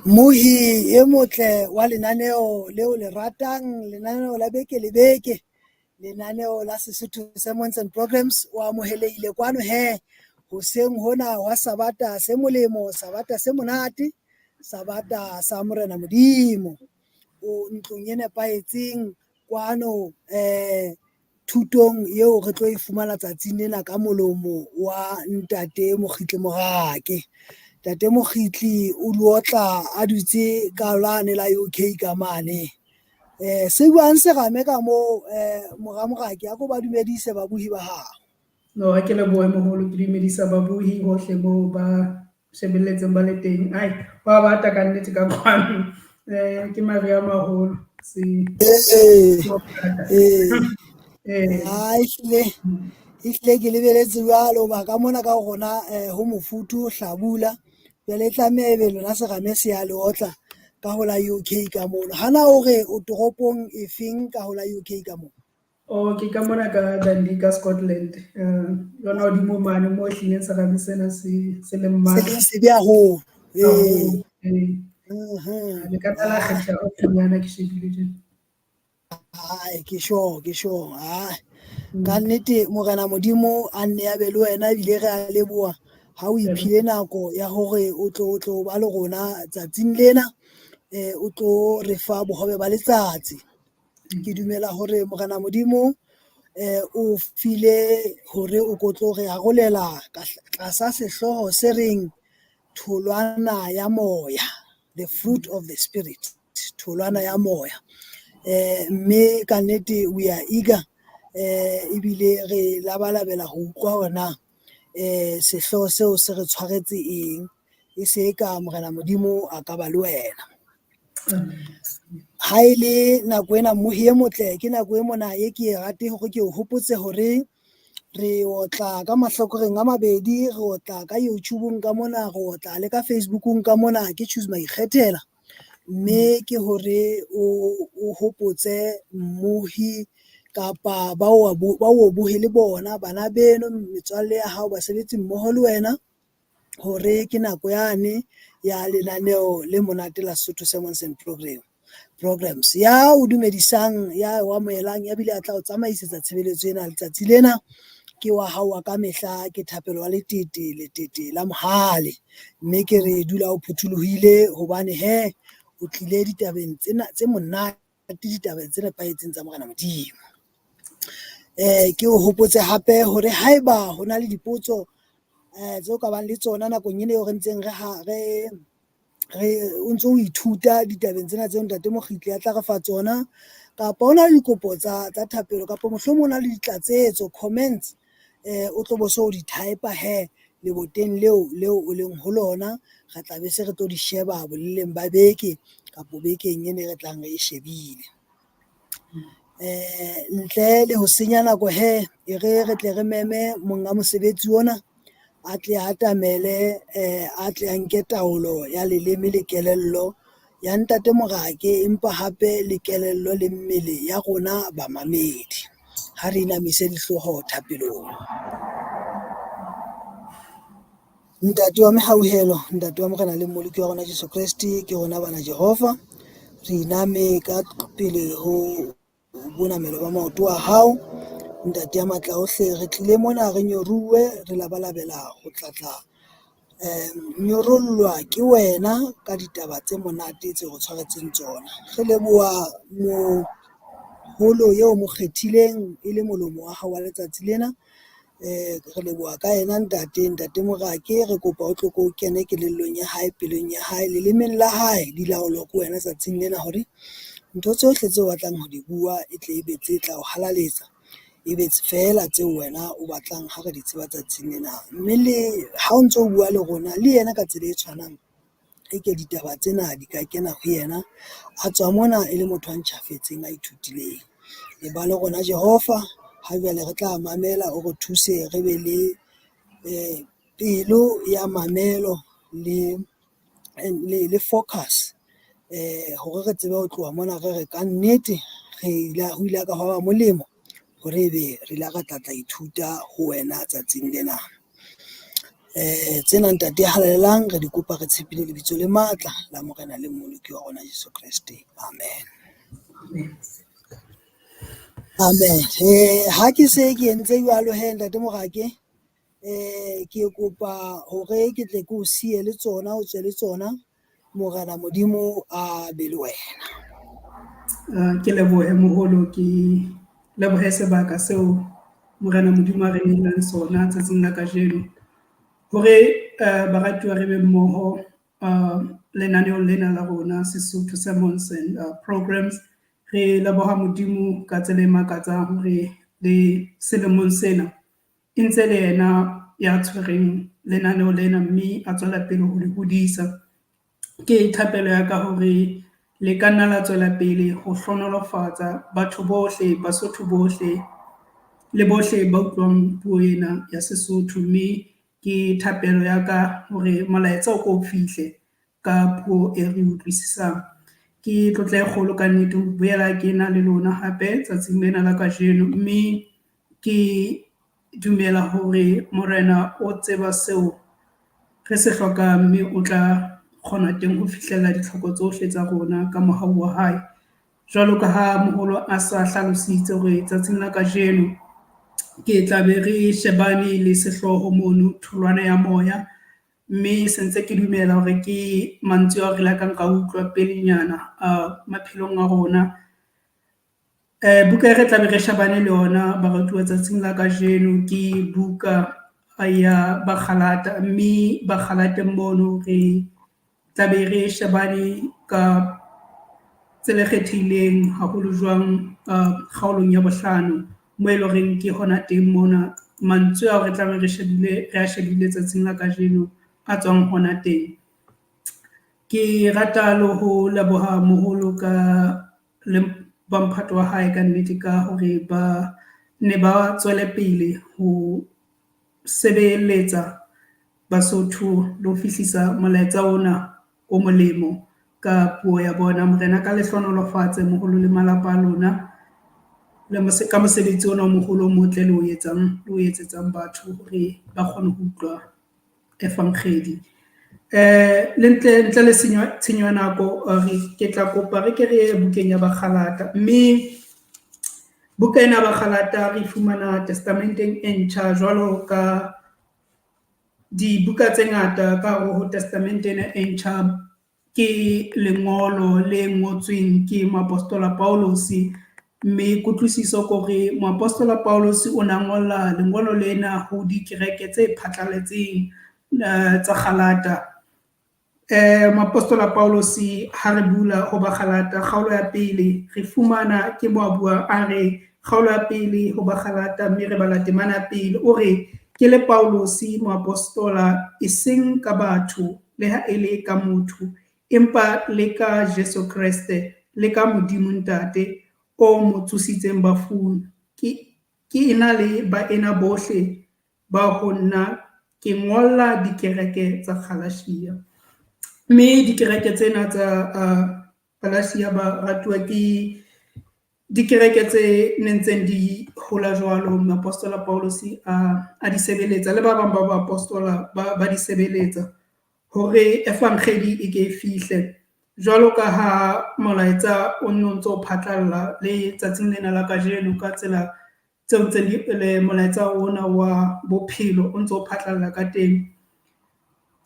Mmohi e motle wa lenaneo leo le ratang, lenaneo la beke le beke, lenaneo la Sesotho Sermons and Programs. O amohelehile kwano hee hoseng hona wa Sabata se molemo, Sabata se monate, Sabata sa Morena Modimo. O ntlong e nepahetseng kwano thutong eo re tlo e fumana tsatsing lena ka molomo wa ntate Mokgitli Morake. Ntate Mokgitli o di otla a dutse ka lane la UK ka mane. Se buang serame ka moo mora Morake, a ko ba dumedise babuhi ba hao. No, ha ke lebohe moholo, ke dumedisa babuhi hohle moo ba shebelletseng ba le teng. Ai, hwa bata ka nnete ka kwano. Ke mariha a maholo. Se Ee, ehlile ehlile ke lebeletse jwalo hoba ka mona ka ho rona ho mofuthu hlabula. Jwale e tlameha ebe lona serame se ya le otla ka ho la UK ka mono. Hana o re o toropong e feng ka ho la UK ka moo? Oh, ke ka mona ka Dundee ka Scotland. Yona hodimo mane moo ehlileng serame sena se leng Se leng sebe haholo. Ee. Ee. Le ka nna la kgetha haufinyana ke shebile tjena. Ai, ke sure, ke sure. Ah, ka nnete Morena Modimo a nne a be le wena ebile re a leboha ha o iphile nako ya hore o tlo ba le rona tsatsing lena, o tlo re fa bohobe ba letsatsi. Ke dumela hore Morena Modimo o file hore o ko tlo re arolela tlasa sehlooho se reng tholwana ya moya, the fruit of the spirit, tholwana ya moya. Mme ka nnete we are eager ebile re labalabela ho utlwa hore na sehlooho seo se re tshwaretse eng, e se ka Morena Modimo a ka ba le wena. Ha e le nako ena mmohi e motle, ke nako e mona e ke e rate hore ke o hopotse hore re otla ka mahlakoreng a mabedi, re otla ka YouTube-ong ka mona, re otla le ka Facebook-ung ka mona, ke Choose Maikgethela. Mme ke hore o hopotse mmohi kapa ba o bohe le bona, bana beno, metswalle ya hao, basebetsi mmoho le wena hore ke nako yane ya lenaneo le monate la Sesotho Sermons and Programs. Ya o dumedisang, ya o amohelang, ya bile a tla o tsamaisetsa tshebeletso ena letsatsi lena, ke wa hao wa ka mehla, ke Thapelo wa Letete, Letete la Mohale. Mme ke re dula o phuthulohile hobane he, o tlile ditabeng tsena tse monate, ditabeng tse nepahetseng tsa Morena Modimo. Ke o hopotse hape hore haeba ho na le dipotso tseo ka bang le tsona nakong ena eo re ntseng re ha re re o ntso o ithuta ditabeng tsena tseo ntate Mokgitli a tla re fa tsona, kapa o na le dikopo tsa thapelo, kapa mohlomong o na le ditlatsetso, comments, o tlo bo so o di type-a he leboteng leo leo o leng ho lona, re tla be se re tlo di sheba boleleng ba beke kapo bekeng ena e re tlang re e shebile. Ntle le ho senya nako he, e re re tle re meme monga mosebetsi ona a tle atamele, a tle a nke taolo ya leleme le kelello ya ntate Morake, empa hape le kelello le mmele ya rona bamamedi. Ha re inamise dihlooho thapelong. Ntate wa mehauhelo, ntate wa Morena le Mmoloki wa rona Jesu Kreste, ke rona bana Jehova, re iname ka pele ho bonamelo ba maoto a hao. Ntate ya matla ohle, re tlile mona re nyoruwe, re labalabela ho tlatla nyorollwa ke wena ka ditaba tse monate tse re tshwaretseng tsona. Re leboha moholo eo mo kgethileng e le molomo wa hao wa letsatsi lena. Re leboha ka yena ntate, ntate Morake, re kopa o tlo ko kene kelellong ya hae, pelong ya hae, lelemeng la hae, di laolwa ke wena tsatsing lena hore ntho tsohle tseo batlang ho di bua e tle e be tse tla o halaletsa, e be feela tseo wena o batlang ha re di tseba tsatsing lena. Mme le ha o ntso bua le rona le yena ka tsela e tshwanang, e ke ditaba tsena di ka kena ho yena, a tswa mona e le motho a ntjhafetseng, a ithutileng. E ba le rona Jehova, ha jwale re tla mamela o re thuse re be le pelo ya mamelo le focus hore re tsebe ho tloha mona re re kannete re ile ho ile ka hwa ba molemo hore ebe re ile ra tla tla ithuta ho wena tsatsing lena. Tsena Ntate ya halalelang re di kopa re tshepile lebitso le matla la Morena le Mmoloki wa rona Jesu Kreste. Amen. Amen. Ha ke se ke entse jwalo hee ntate Morake, ke kopa hore ke tle ke o siye le tsona, o tswe le tsona. Morena Modimo a be le wena. Ke lebohe moholo, ke lebohe sebaka seo Morena Modimo a re neileng sona tsatsing la kajeno. Hore baratuwa re be mmoho lenaneong lena la rona Sesotho Sermons and Programs. Re leboha Modimo ka tsela e makatsang hore le selemong sena e ntse le yena ya tshwereng lenaneo lena mme a tswela pele ho le hodisa. Ke thapelo ya ka hore le ka nna la tswela pele ho hlohonolofatsa batho bohle, Basotho bohle le bohle ba utlwang puo ena ya Sesotho. Mme ke thapelo ya ka hore molaetsa o ko fihle ka puo e re utlwisisang. Ke tlotla e kgolo ka nnete ho boela ke na le lona hape tsatsing lena la kajeno, mme ke dumela hore Morena o tseba seo re se hlokang mme o tla kgona teng ho fihlella ditlhoko tsohle tsa rona ka mohau wa hae. Jwalo ka ha moholo a sa hlalositse hore tsatsing la kajeno ke tla be re shebane le sehlooho mono, tholwana ya moya. Mme se ntse ke dumela hore ke mantswe ao re lakang ra utlwa pelenyana maphelong a rona. Buka e re tlabe re shebane le yona baratuwa tsatsing la kajeno ke buka ya Bagalata, mme Bagalateng mono re tla be re shebane ka tsela e kgethehileng haholo jwang kgaolong ya bohlano, moo eleng horeng ke hona teng mona mantswe ao re tlabe re shebile, re a shebile tsatsing la kajeno a tswang hona teng. Ke rata le ho leboha moholo ka le ba mphato wa hae ka nnete ka hore ba ne ba tswele pele ho sebeletsa Basotho le ho fihlisa molaetsa ona o molemo ka puo ya bona. Morena ka le hlohonolofatse moholo le malapa a lona le ka mosebetsi ona o moholo o motle le o etsang, le o etsetsang batho hore ba kgone ho utlwa efankgedi. Le ntle, ntle le tshenyo ya nako ke tla kopa re ke re ye bukeng ya Bagalata, mme buka ena ya Bagalata re fumana testamenteng e ntjha jwalo ka dibuka tse ngata ka hare ho testamente ena e ntjha. Ke lengolo le ngotsweng ke moapostola Paulose, mme kutlwisiso ke hore moapostola Paulose o na ngolla lengolo lena ho dikereke tse phatlaletseng tsa Galata. Moapostola Paulose ha re bula ho Bagalata kgaolo ya pele, re fumana ke mo a buang a re kgaolo ya pele ho Bagalata mme re bala temana ya pele, o re, ke le Paulose moapostola e seng ka batho le ha e le ka motho, empa le ka Jesu Kreste le ka Modimo Ntate o mo tsositseng bafung. Ke ena le baena bohle ba ho nna ke ngolla dikereke tsa Galatia. Mme dikereke tsena tsa Galatia baratuwa ke dikereke tse nentseng di hola jwalo, moapostola Paulose a di sebeletsa le ba bang ba baapostola ba di sebeletsa hore efankgedi e ke e fihle. Jwalo ka ha molaetsa o no ntso phatlalla le tsatsing lena la kajeno ka tsela tseo ntse le molaetsa ona wa bophelo o ntso phatlalla ka teng.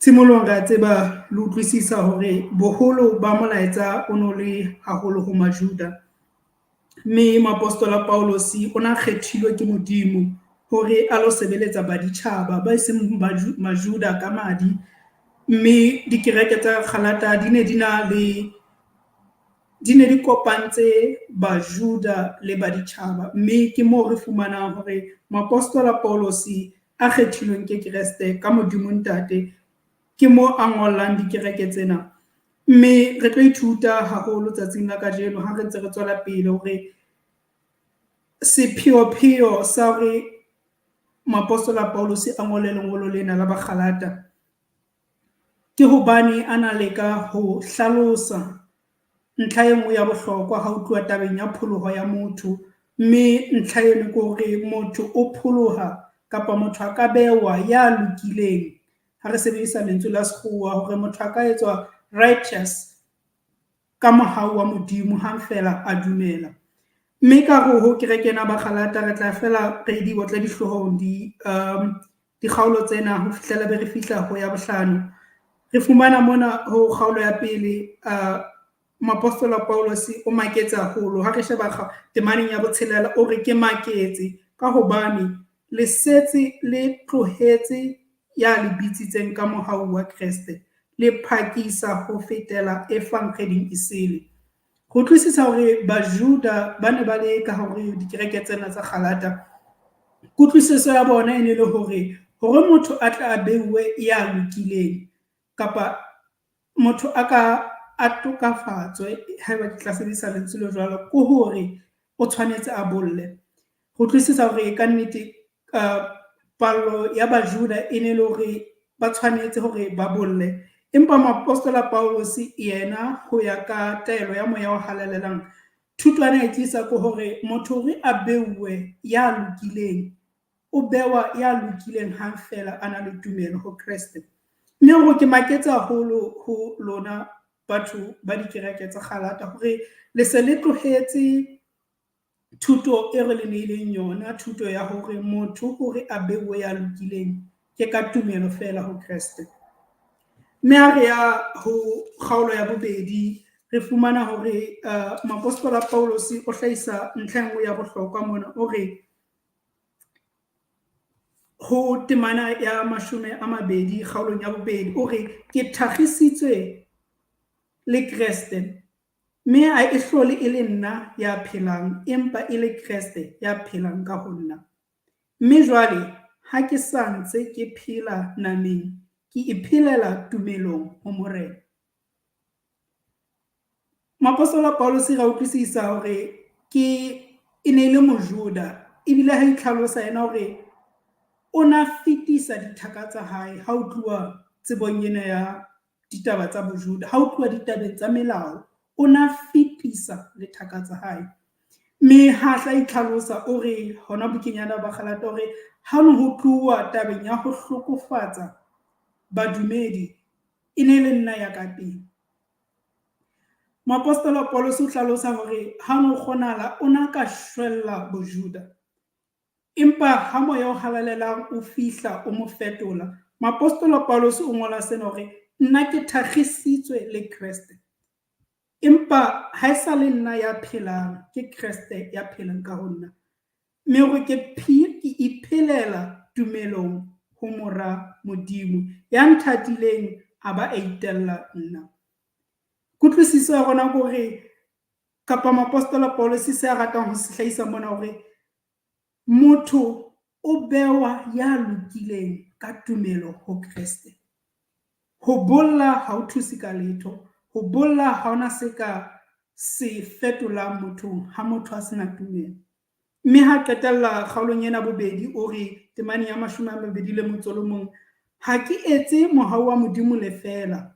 Tshimolohong re a tseba le utlwisisa hore boholo ba molaetsa o no le haholo ho Majuda, mme moapostola Paulose o na kgethilwe ke Modimo hore a lo sebeletsa baditjhaba ba seng Majuda ka madi. Mme dikereke tsa Galata di ne di na le, di ne di kopantse Bajuda le baditjhaba. Mme ke moo re fumanang hore moapostola Paulose a kgethilweng ke Kreste ka Modimo Ntate, ke mo a ngollang dikereke tsena. Mme re tlo ithuta haholo tsatsing la kajeno ha re ntse re tswela pele hore sepheopheo sa hore moapostola Paulose a ngole lengolo lena la Bagalata ke hobane a na leka ho hlalosa ntlha e nngwe ya bohlokwa ha ho tluwa tabeng ya pholoho ya motho. Mme ntlha eno ke hore motho o pholoha kapa motho a ka bewa ya lokileng Ha re sebedisa lentswe la sekgowa hore motho a ka etswa righteous ka mohau wa Modimo hang feela a dumela. Mme ka hare ho kereke ena ya Bagalata re tla fela re di otle dihloohong di dikgaolo tsena ho fihlela be re fihla ho ya bohlano. Re fumana mona ho kgaolo ya pele moapostola Paulus o maketse haholo. Ha re sheba temaneng ya botshelela o re ke maketse ka hobane le setse le tlohetse ya le bitsitseng ka mohau wa Kreste, le phakisa ho fetela evangeleng e sele. Ho utlwisisa hore Bajuda ba ne ba le ka hore dikereke tsena tsa Galata, kutlwisiso ya bona e ne le hore hore motho a tle a beuwe ya lokileng kapa motho a ka a tokafatswe, haeba ke tla sebedisa lentswe le jwalo, ke hore o tshwanetse a bolle. Ho utlwisisa hore ka nnete pallo ya Bajuda e ne le hore ba tshwanetse hore ba bolle. Empa moapostola Paulus yena ho ya ka taelo ya Moya o Halalelang, thuto ana e tlisa ke hore motho hore a beuwe ya lokileng, o bewa ya lokileng hang feela a na le tumelo ho Kreste. Mme hore ke maketse haholo ho lona batho ba dikereke tsa Galata hore le se le tlohetse thuto e re le neileng yona, thuto ya hore motho hore a beuwe ya lokileng ke ka tumelo feela ho Kreste. Mme ha re ya ho kgaolo ya bobedi, re fumana hore moapostola Paulus o hlahisa ntlha e nngwe ya bohlokwa mona, o re ho temana ya 20 kgaolong ya bobedi, o re ke thakgisitswe le Kreste, mme ha e hlole e le nna ya phelang, empa e le Kreste ya phelang ka ho nna. Mme jwale ha ke sa ntse ke phela nameng, ke iphelela tumelong ho Morena. Moapostola Paulus ra utlwisisa hore ke e ne le Mojuda, ebile ha itlhalosa yena hore o na fetisa dithaka tsa hae ha o tluwa tsebong ena ya ditaba tsa Bojuda, ha o tluwa ditabeng tsa melao, o na fetisa le thaka tsa hae. Mme ha tla itlhalosa o re hona bukeng ya Bagalata hore ha no ho tluwa tabeng ya ho hlokofatsa badumedi, e ne le nna ya ka pele. Moapostola Paulus o hlalosa hore ha no kgonahala o na ka shwella Bojuda, empa ha Moya o Halalelang o fihla o mo fetola. Moapostola Paulus o ngola sena hore nna ke thakgisitswe le Kreste, empa ha e sa le nna ya phelang, ke Kreste ya phelang ka ho nna. Mme hore ke iphelela tumelong ho Mora Modimo ya nthatileng a ba a itella nna. Kutlwisiso ya rona ke hore kapa moapostola Paulus se a ratang ho se hlahisa mona hore motho o bewa ya lokileng ka tumelo ho Kreste. Ho bolla ha o thuse ka letho, ho bolla ha hona se ka se fetolang mothong ha motho a sena tumelo. Mme ha qetella kgaolong ena bobedi o re temaneng ya 21, ha ke etse mohau wa Modimo lefeela,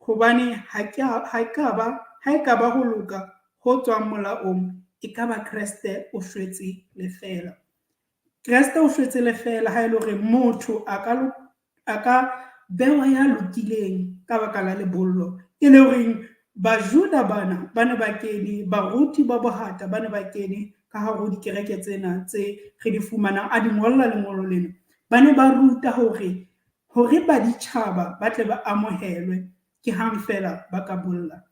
hobane ha e ka ba ho loka ho tswang molaong, e ka ba Kreste o shwetse lefeela. Kreste o shwetse lefeela ha e le hore motho a ka bewa ya lokileng ka baka la lebollo, e le horeng Bajuda bana ba ne ba kene, baruti ba bohata ba ne ba kene ka hare ho dikereke tsena tse re di fumanang, a di ngolla lengolo lena. Ba ne ba ruta hore baditjhaba ba tle ba amohelwe ke hang feela ba ka bolla.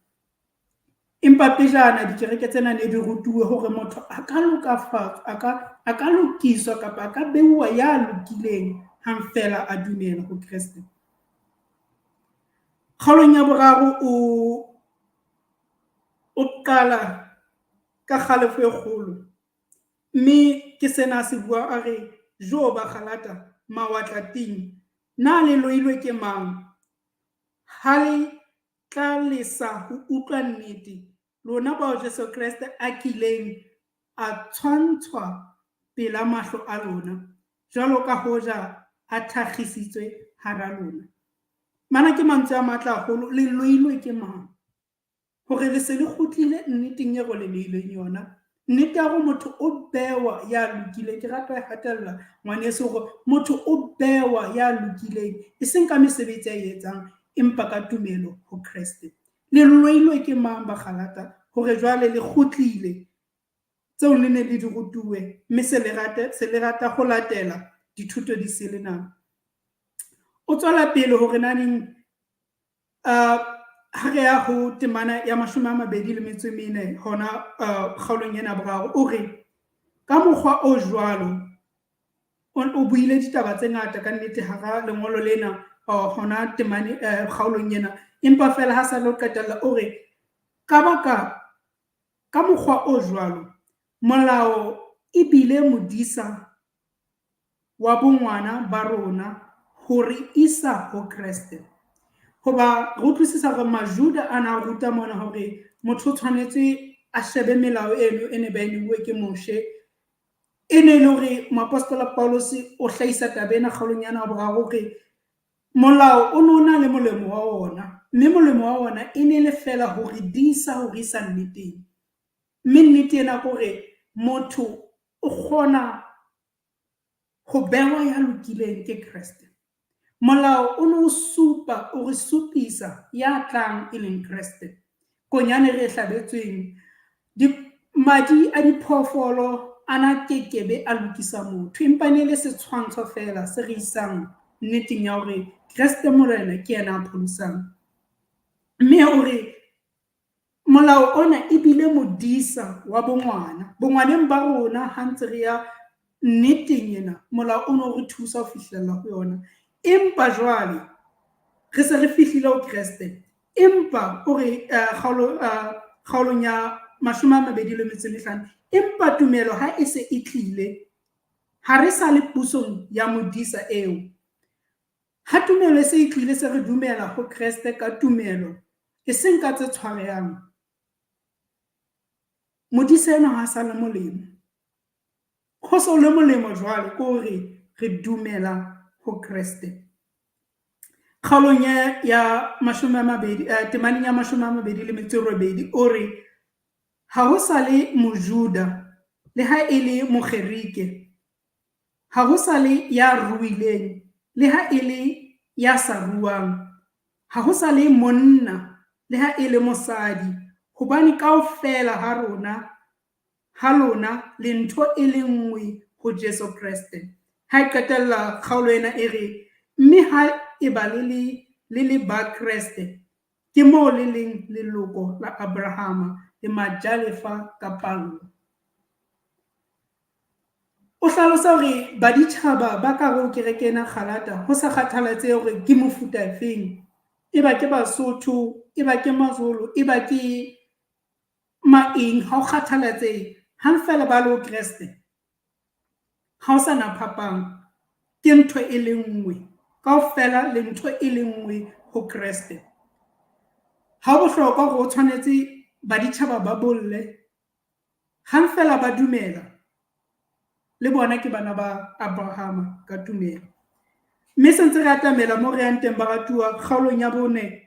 Empa pejana dikereke tsena ne di rutuwe hore motho a ka lokafatswa, a ka lokiswa kapa a ka beuwa ya lokileng hang feela a dumela ho Kreste. Kgaolong ya boraro o qala ka kgalefo e kgolo, mme ke sena se bua a re, jo Bagalata mawatla ting, na le loilwe ke mang? Ha le tla lesa ho utlwa nnete, lona bao Jesu Kreste a kileng a tshwantshwa pela mahlo a lona, jwalo ka hoja a thakgisitswe hara lona. Mana ke mantswe a matla haholo, le loilwe ke mang? Hore le se le kgutlile nneteng e re le neilweng yona, Nnete ya hore motho o bewa ya lokileng, ke rata ho e hatella ngwaneso hore motho o bewa ya lokileng, e seng ka mesebetsi a e etsang, empa ka tumelo ho Kreste. Le loilwe ke mang Bagalata hore jwale le kgutlile tseo le ne le di rutuwe, mme se le rata, se le rata ho latela dithuto di sele na? O tswela pele hore naneng ha re ya ho temana ya 24 hona kgaolong ena boraro, o re ka mokgwa o jwalo, o buile ditaba tse ngata ka nnete hara lengolo lena hona temane kgaolong ena, empa feela ha sa lo qetella o re ka baka, ka mokgwa o jwalo, molao e bile modisa wa bongwana ba rona hore isa ho Kreste. Hoba re utlwisisa hore Majuda a na ruta mona hore motho o tshwanetse a shebe melao eno e ne ba e neuwe ke Moshe. E ne e le hore moapostola Paulus o hlahisa taba ena kgaolong ya boraro hore molao o no na le molemo wa ona, mme molemo wa ona e ne le feela hore disa, hore isa nneteng. Mme nnete ena ke hore motho o kgona ho behwa ya lokileng ke Kreste. Molao o no supa, o re supisa ya tlang e leng Kreste. Konyane re hlabetsweng, madi a diphoofolo ana kekebe a lokisa motho, empa ne le setshwantsho feela se re isang nneteng ya hore Kreste Morena ke yena a pholosang. Mme o re molao ona e bile modisa wa bongwana, bongwaneng ba rona ha ntse re ya nneteng ena, molao o no re thusa ho fihlella ho yona. Empa jwale re se re fihlile ho Kreste, empa o re kgaolong ya 25, empa tumelo ha e se e tlile, ha re sa le pusong ya modisa eo. Ha tumelo e se e tlile, se re dumela ho Kreste ka tumelo, e seng ka tse tshwarehang. Modisa enwa ha sa le molemo. Ho so le molemo jwale ke hore re dumela ho Kreste. Kgaolong ya 20, temaneng ya 28, o re ha ho sa le Mojuda le ha e le Mogerike, ha ho sa le ya ruileng le ha e le ya sa ruang, ha ho sa le monna le ha e le mosadi, hobane kaofela ha rona, ha lona le ntho e le nngwe ho Jesu Kreste. Ha e qetella kgaolo ena e re, mme ha eba le le ba Kreste, ke moo le leng leloko la Abrahama le majalefa ka pallo. O hlalosa hore baditjhaba ba ka hare ho kereke ena Galata, ho sa kgathalatsehe hore ke mofuta efeng, e ba ke Basotho, e ba ke Mazulu, e ba ke maeng, ha ho kgathalatsehe, hang feela ba le ho Kreste, ha ho sana phapang, ke ntho e le nngwe, kaofela le ntho e le nngwe ho Kreste. Ha bohlokwa hore o tshwanetse baditjhaba ba bolle, hang feela ba dumela, le bona ke bana ba Abrahama ka tumelo. Mme se ntse re atamela mo re yang teng baratuwa, kgaolong ya 4,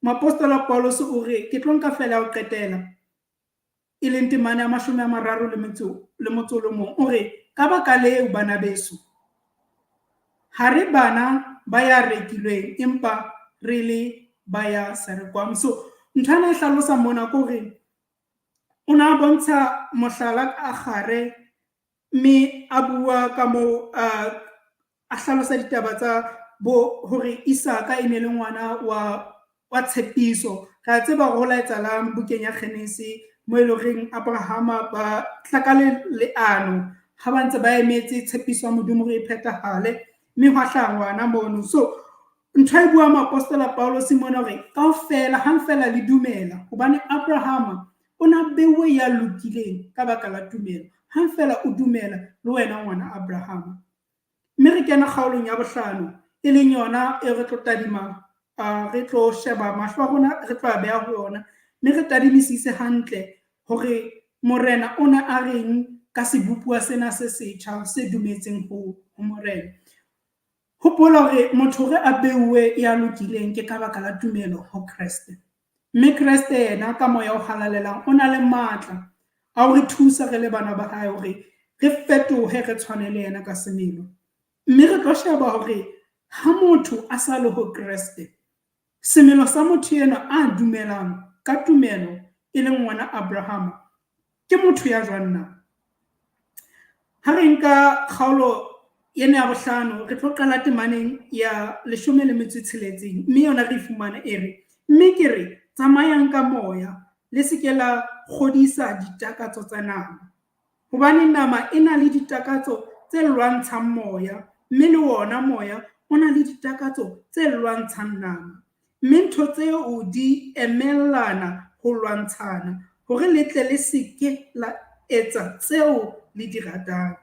moapostola Paulus o re, ke tlo nka feela ho qetela, e leng temana ya 31, o re, ka baka leo bana beso, ha re bana ba ya rekilweng, empa re le ba ya sa rekwang. So ntho ena e hlalosa mona ke hore o na bontsha mohlala a gare, mme a bua ka moo a hlalosa ditaba tsa bo hore Isaka e ne le ngwana wa tshepiso. Re a tseba hore ho la etsahalang bukeng ya Genese, mo e leng horeng Abrahama ba tla ka leano ha ba ntse ba emetse tshepiso ya Modimo hore e phethahale, mme hwa hlaha ngwana mono. So ntho e bua moapostola Paulus mona hore kaofela hang feela le dumela, hobane Abrahama o na beuwe ya lokileng ka baka la tumelo. Hang feela o dumela, le wena ngwana Abrahama. Mme re kena kgaolong ya 5, e leng yona e re tlo tadima, re tlo sheba mahlo a rona, re tlo a beha ho yona, mme re tadimisise hantle hore Morena o ne a reng ka sebopuwa sena se setjha se dumetseng ho Morena. Hopola hore motho hore a beuwe ya lokileng ke ka baka la tumelo ho Kreste. Mme Kreste yena ka moya o halalelang o na le matla A ho re thusa re le bana ba hae hore re fetohe re tshwane le yena ka semelo. Mme re tlo sheba hore ha motho a sa le ho Kreste, semelo sa motho enwa a dumelang ka tumelo e leng ngwana Abrahama, ke motho ya jwang na? Ha re nka kgaolo ena ya bohlano, re tlo qala temaneng ya 16, mme yona re fumana e re, mme ke re tsamayang ka moya, le se ke la kgodisa ditakatso tsa nama. Hobane nama e na le ditakatso tse lwantshang moya, mme le wona moya o na le ditakatso tse lwantshang nama. Mme ntho tseo di emellana ho lwantshana, hore le tle le se ke la etsa tseo le di ratang.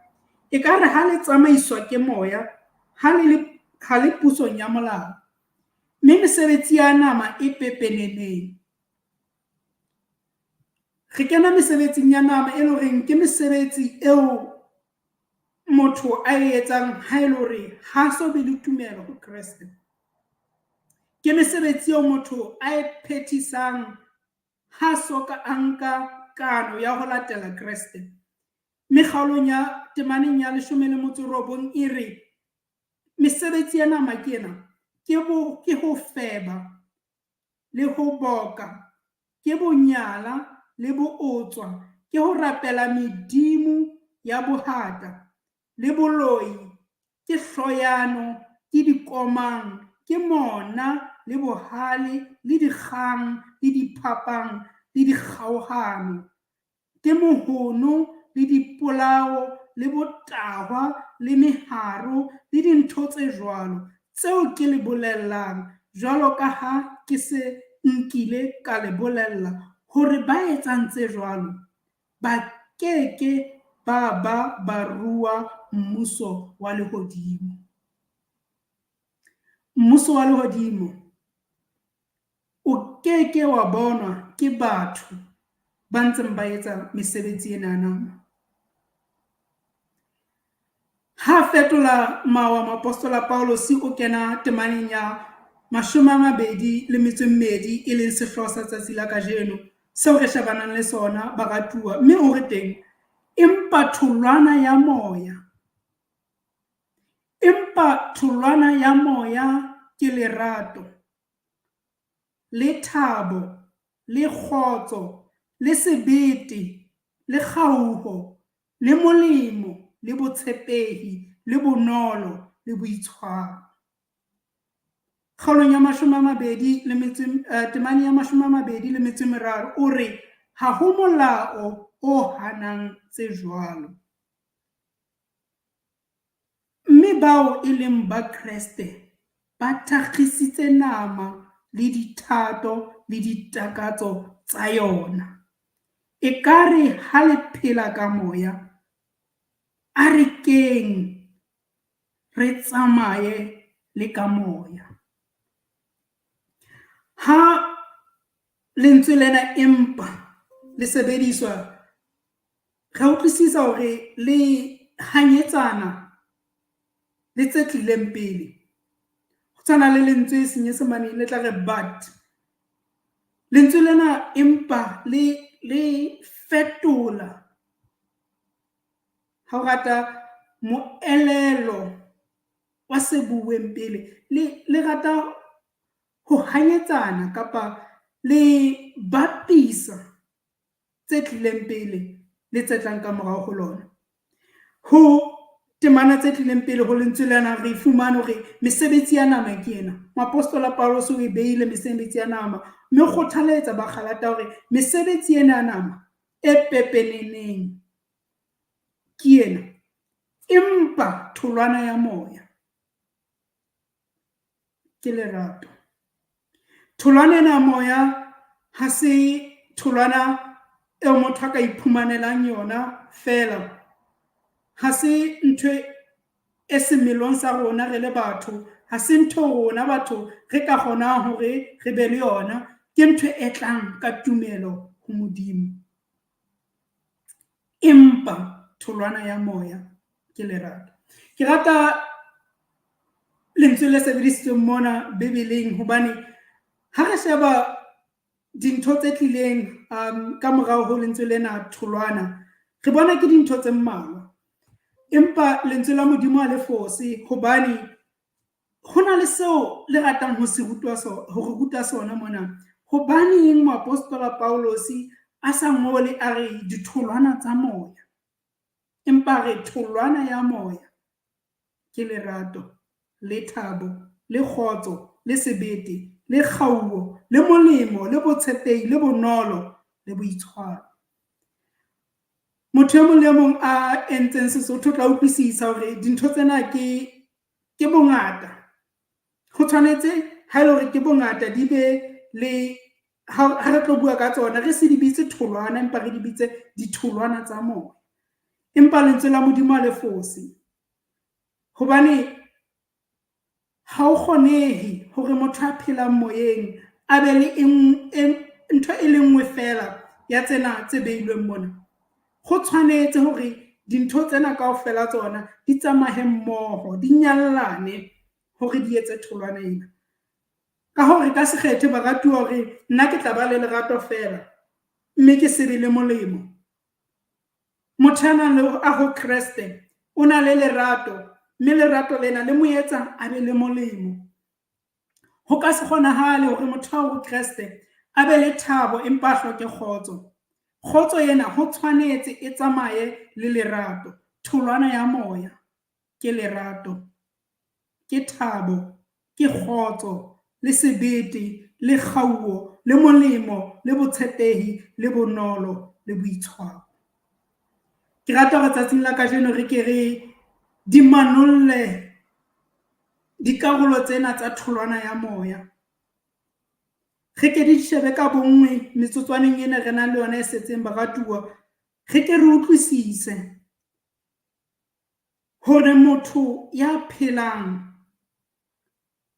Ekare ha le tsamaiswa ke moya, ha le pusong ya molao. Mme mesebetsi ya nama e pepeneneng. Re kena mesebetsing ya nama e leng horeng ke mesebetsi eo motho a e etsang ha e le hore ha so be le tumelo ho Kreste. Ke mesebetsi eo motho a e phethisang ha so ka a nka kano ya ho latela Kreste. Mme kgaolong ya temaneng ya 19 e re, mesebetsi ya nama ke ena, ke ho feba le ho boka, ke bonyala le bootswa, ke ho rapela medimo ya bohata le boloi, ke hloyano, ke dikomang, ke mona le bohale le dikgang le diphapang le dikgaohano, ke mohono le dipolao le botahwa le meharo le dintho tse jwalo, tseo ke le bolellang jwalo ka ha ke se nkile ka le bolella hore ba etsang tse jwalo ba keke ba ba ba rua mmuso wa lehodimo. Mmuso wa lehodimo o keke wa bonwa ke batho ba ntseng ba etsa mesebetsi ena ya nama. Ha fetola mawa moapostola Paulus o kena temaneng ya 22, e leng sehlooho sa tsatsi la kajeno seo re shebanang le sona baratuwa, mme o re teng, empa tholwana ya moya, empa tholwana ya moya ke lerato, le thabo, le kgotso, le sebete, le kgauho, le molemo, le botshepehi, le bonolo, le boitshwaro. Kgaolong ya 23 temane ya 23 o re, ha ho molao o hanang tse jwalo. Mme bao e leng ba Kreste ba thakgisitse nama le dithato le ditakatso tsa yona. Ekare ha le phela ka moya, a re keng re tsamaye le ka moya. Ha lentswe lena empa le sebediswa, re utlwisisa hore le hanyetsana le tse tlileng pele. Ho tshwana le lentswe senyesemaneng le tla re but. Lentswe lena empa le fetola, ha o rata moelelo wa se bueng pele, le rata ho hanyetsana kapa le bapisa tse tlileng pele le tse tlang ka morao ho lona. Ho temana tse tlileng pele ho lentswe lena re fumane hore mesebetsi ya nama ke ena. Moapostola Paulus o e beile mesebetsi ya nama, mme o kgothaletsa Bagalata hore mesebetsi ena ya nama e pepeneneng ke ena, empa tholwana ya moya ke lerato. Tholwana ena ya moya ha se tholwana eo motho a ka iphumanelang yona feela, ha se ntho e semelong sa rona re le batho, ha se ntho rona batho re ka kgonang hore re be le yona, ke ntho e tlang ka tumelo ho Modimo. Empa tholwana ya moya ke lerato. Ke rata lentswe le sebedisitsweng mona Bibeleng hobane ha re sheba dintho tse tlileng ka morao ho lentswe lena tholwana, re bona ke dintho tse mmalwa. Empa lentswe la Modimo ha le fose, hobane ho na le seo le ratang ho se rutwa ho re ruta sona mona. Hobaneng moapostola Paulosi a sa ngole a re ditholwana tsa moya, empa re tholwana ya moya ke lerato, le thabo, le kgotso, le sebete, le kgauo, le molemo, le botshepehi, le bonolo, le boitshwaro. Motho e mong le mong a entseng Sesotho o tla utlwisisa hore dintho tsena ke bongata. Ho tshwanetse ha ele hore ke bongata di be le ha re tlo bua ka tsona, re se di bitse tholwana, empa re di bitse ditholwana tsa moya. Empa lentswe la Modimo ha le fose, hobane ha o kgonehe hore motho a phelang moyeng a be le ntho e le nngwe feela ya tsena tse beilweng mona. Ho tshwanetse hore dintho tsena kaofela tsona di tsamaye mmoho, di nyallane hore di etse tholwana ena. Ka hore ka se kgethe baratuwa hore nna ke tla ba le lerato feela, mme ke se be le molemo. Motho a nang le a ho Kreste o na le lerato, mme lerato lena le mo etsa a be le molemo. Ho ka se kgonahale hore motho a ho Kreste a be le thabo empa a hloke kgotso. Kgotso ena ho tshwanetse e tsamaye le lerato. Tholwana ya moya ke lerato, ke thabo, ke kgotso, le sebete, le kgauo, le molemo, le botshepehi, le bonolo, le boitshwaro. Ke rata hore tsatsing la kajeno re ke re di manolle dikarolo tsena tsa tholwana ya moya. Re ke di shebe ka bonngwe metsotswaneng ena re nang le yona e setseng baratuwa, re ke re utlwisise hore motho ya phelang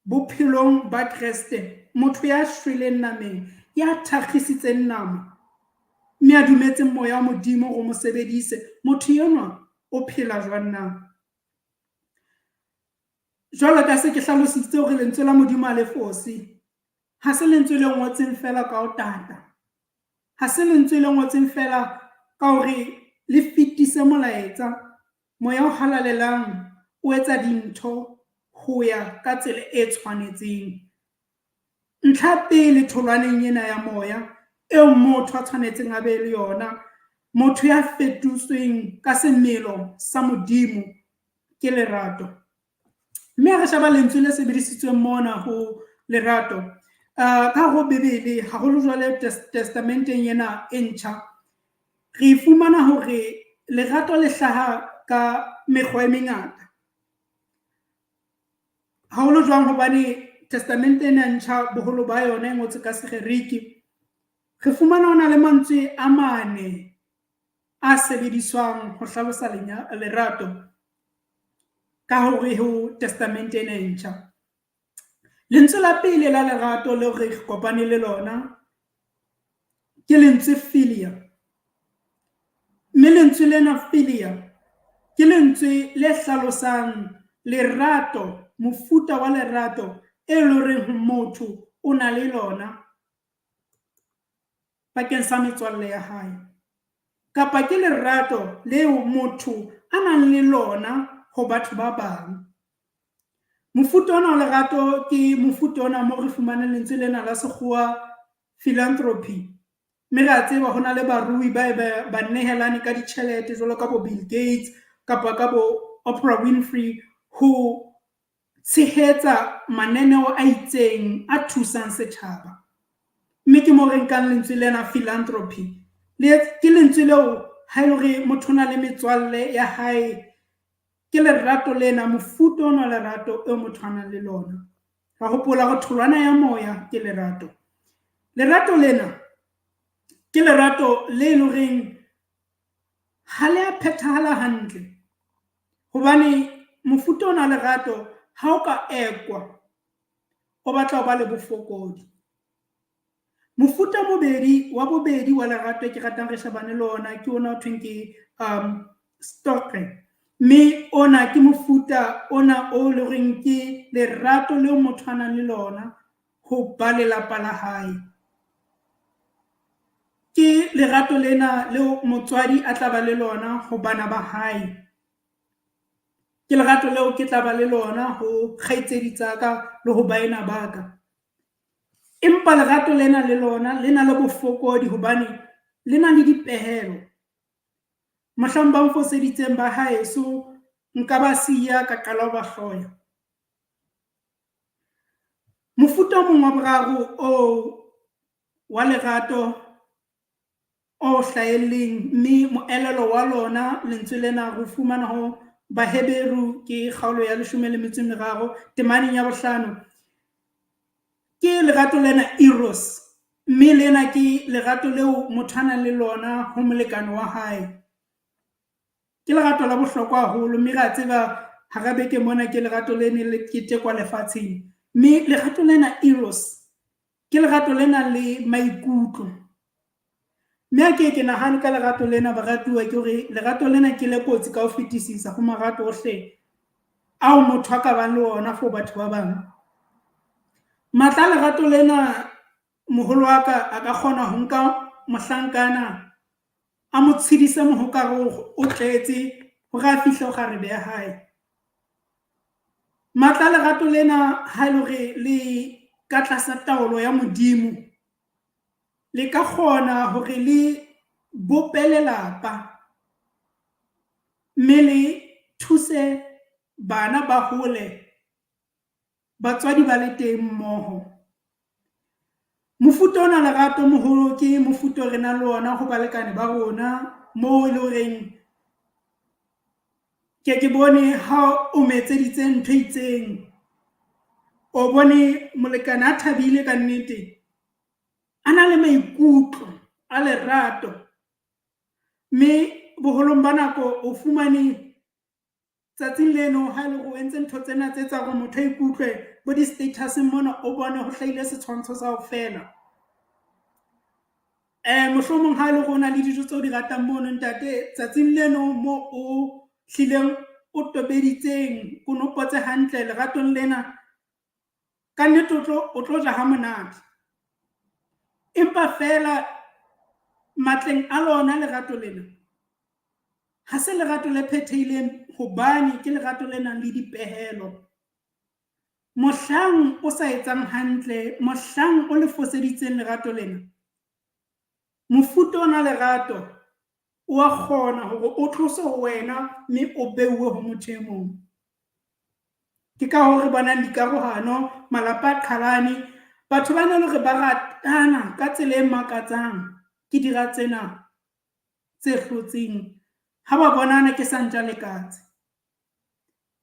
bophelong ba Kreste, motho ya shweleng nameng, ya thakgisitseng nama, mme a dumetseng moya wa Modimo hore o mo sebedise, motho enwa o phela jwang na? Jwalo ka se ke hlalositse hore lentswe la Modimo ha le fose, ha se lentswe le ngotseng feela ka ho tata, ha se lentswe le ngotseng feela ka hore le fetise molaetsa. Moya o halalelang o etsa dintho ho ya ka tsela e tshwanetseng. Ntlha pele tholwaneng ena ya moya eo motho a tshwanetseng a be le yona, motho ya fetotsweng ka semelo sa Modimo, ke lerato. Mme ha re sheba lentswe le sebedisitsweng mona ho lerato, ka ho Bibele, haholo jwale testamenteng ena e ntjha, re fumana hore lerato le hlaha ka mekgwa e mengata. Haholo jwang hobane testamente ena e ntjha boholo ba yona e ngotswe ka Segerike, re fumana ho na le mantswe a mane a sebediswang ho hlalosa lerato ka hore ho testamente ena e ntjha. Lentswe la pele la lerato leo re kopane le lona ke lentswe philia. Mme lentswe lena philia ke lentswe le hlalosang lerato, mofuta wa lerato e leng hore motho o na le lona bakeng sa metswalle ya hae, kapa ke lerato leo motho a nang le lona ho batho ba bang. Mofuta ona wa lerato ke mofuta ona mo re fumanang lentswe lena la sekgowa philanthropy. Mme re a tseba ho na le barui ba nehelane ka ditjhelete jwalo ka bo Bill Gates kapa ka bo Oprah Winfrey ho tshehetsa mananeo a itseng a thusang setjhaba. Mme ke mo re nkang lentswe lena philanthropy. Ke lentswe leo ha e le hore motho o na le metswalle ya hae, ke lerato lena, mofuta ona wa lerato eo motho a nang le lona. Ra hopola hore tholwana ya moya ke lerato. Lerato lena ke lerato le leng horeng ha le a phethahala hantle, hobane mofuta ona wa lerato ha o ka ekwa, o batla ho ba le bofokodi. Mofuta wa bobedi wa lerato ke ratang re shebane le ona ke ona ho thweng ke storge. Mme ona ke mofuta ona o leng horeng ke lerato leo motho a nang le lona ho ba lelapa la hae. Ke lerato lena leo motswadi a tla ba le lona ho bana ba hae. Ke lerato leo ke tla ba le lona ho kgaitsedi tsa ka le ho baena ba ka. Empa lerato lena le lona le na le bofokodi hobane le na le dipehelo. Mohlang ba nfoseditseng ba haeso, nka ba siya ka qala ho ba hloya. Mofuta o mong wa boraro oo wa lerato o hlahelleng, mme moelelo wa lona lentswe lena re fumana ho Baheberu ke kgaolo ya leshome le metso e meraro temaneng ya bohlano. Ke lerato lena eros, mme lena ke lerato leo motho a nang le lona ho molekane wa hae. Ke lerato la bohlokwa haholo, mme re a tseba hara beke mona ke lerato le neng le ketekwa lefatsheng. Mme lerato lena eros, ke lerato le nang le maikutlo. Mme ha ke nahane ka lerato lena baratuwa, ke hore lerato lena ke le kotsi ka ho fetisisa ho marato ohle ao motho a ka bang le ona for batho ba bang. Matla a lerato lena, moholo wa ka a ka kgona ho nka mohlankana a mo tshedise mohokare o tletse hore a fihle ho kgarebe ya hae. Matla a lerato lena ha ele hore le ka tlasa taolo ya Modimo, le ka kgona hore le bope lelapa, mme le thuse bana ba hole batswadi ba le teng mmoho. Mofuta ona lerato moholo ke mofuta o re nang le ona ho balekane ba rona, moo e le horeng ke bone ha o mo etseditse ntho e itseng, o bone molekane a thabile ka nnete, a na le maikutlo a lerato, mme boholong ba nako o fumane tsatsing leno ha ele hore o entse ntho tsena tse etsang hore motho a ikutlwe bo di-status-eng mona, o bone ho hlahile setshwantsho sa ho fela. Mohlomong ha ele hore o na le dijo tseo di ratang mono ntate, tsatsing leno mo o hlileng o tobeditseng konopo tse hantle leratong lena, ka nnete o tlo ja ha monate. Empa feela matleng a lona lerato lena, ha se lerato le phethehileng hobane ke lerato le nang le dipehelo. Mohlang o sa etsang hantle, mohlang o le foseditseng lerato lena, mofuta ona lerato o a kgona hore o tlose ho wena mme o beuwe ho motho e mong. Ke ka hoo re bonang dikarohano, malapa a qhalane, batho ba na le hore ba ratana ka tsela e makatsang ke dira tsena tse hlotseng. Ha ba bonana ke sa ntja le katse.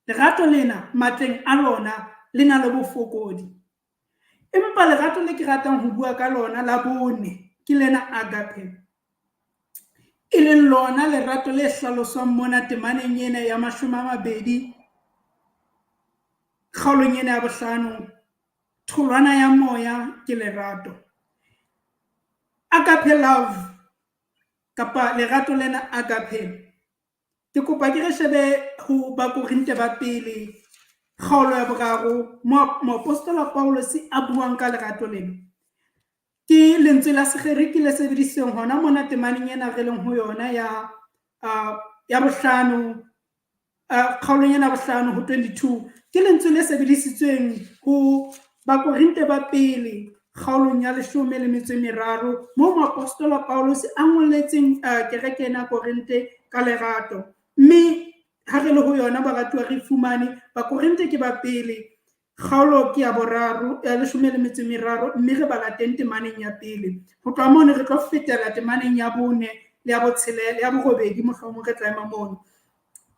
Lerato lena matleng a lona le na le bofokodi. Empa lerato le ke ratang ho bua ka lona la bone ke lena agape, e leng lona lerato le hlaloswang mona temaneng ena ya 20 kgaolong ena ya bohlano. Tholwana ya moya ke lerato. Agape love kapa lerato lena agape, ke kopa ke re shebe ho Bakorinte ba pele kgaolo ya boraro, moapostola Paulus a buang ka lerato lena. Ke lentswe la Segerike le sebedisitsweng hona mona temaneng ena re leng ho yona ya bohlano, kgaolong ena ya bohlano ho 22. Ke lentswe le sebedisitsweng ho Bakorinte ba pele kgaolong ya leshome le metso e meraro, moo moapostola Paulus a ngolletseng kereke ena Korinte ka lerato. Mme ha re le ho yona baratuwa re fumane Bakorinte ke ba pele, kgaolo ke ya boraro ya leshome le metso e meraro, mme re bala teng temaneng ya pele. Ho tloha mono re tlo fetela temaneng ya bone le ya botshelela, ya borobedi mohlomong re tla ema mono.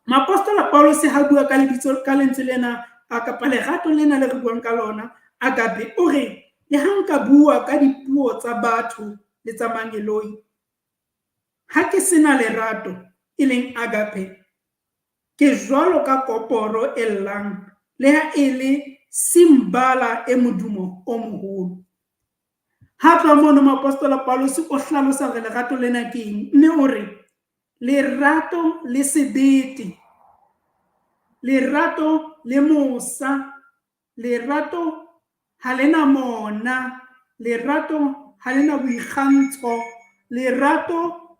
Moapostola Paulus ha bua ka lebitso, ka lentswe lena kapa lerato lena le re buang ka lona agape, o re le ha nka bua ka dipuo tsa batho le tsa mangeloi, ha ke sena lerato e leng agape, ke jwalo ka koporo e llang, le ha e le simbala e modumo o moholo. Ha tloha mono moapostola Paulus o hlalosa hore lerato lena ke eng, mme o re lerato le sebete, lerato le mosa, lerato ha lena mona, lerato ha lena boikgantsho, Lerato,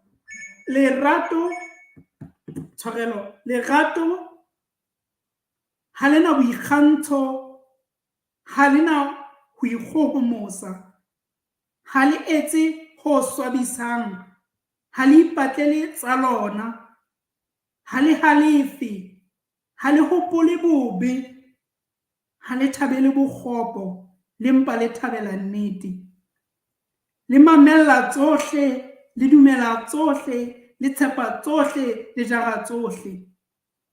lerato, tshwarelo, lerato ha le na boikgantsho, ha le na ho ikgohomosa, ha le etse ho swabisang, ha le ipatlele tsa lona, ha le halefe, ha le hopole bobe, ha le thabele bokgopo, le mpa le thabela nnete. Le mamella tsohle, le dumela tsohle, le tshepa tsohle, le jara tsohle.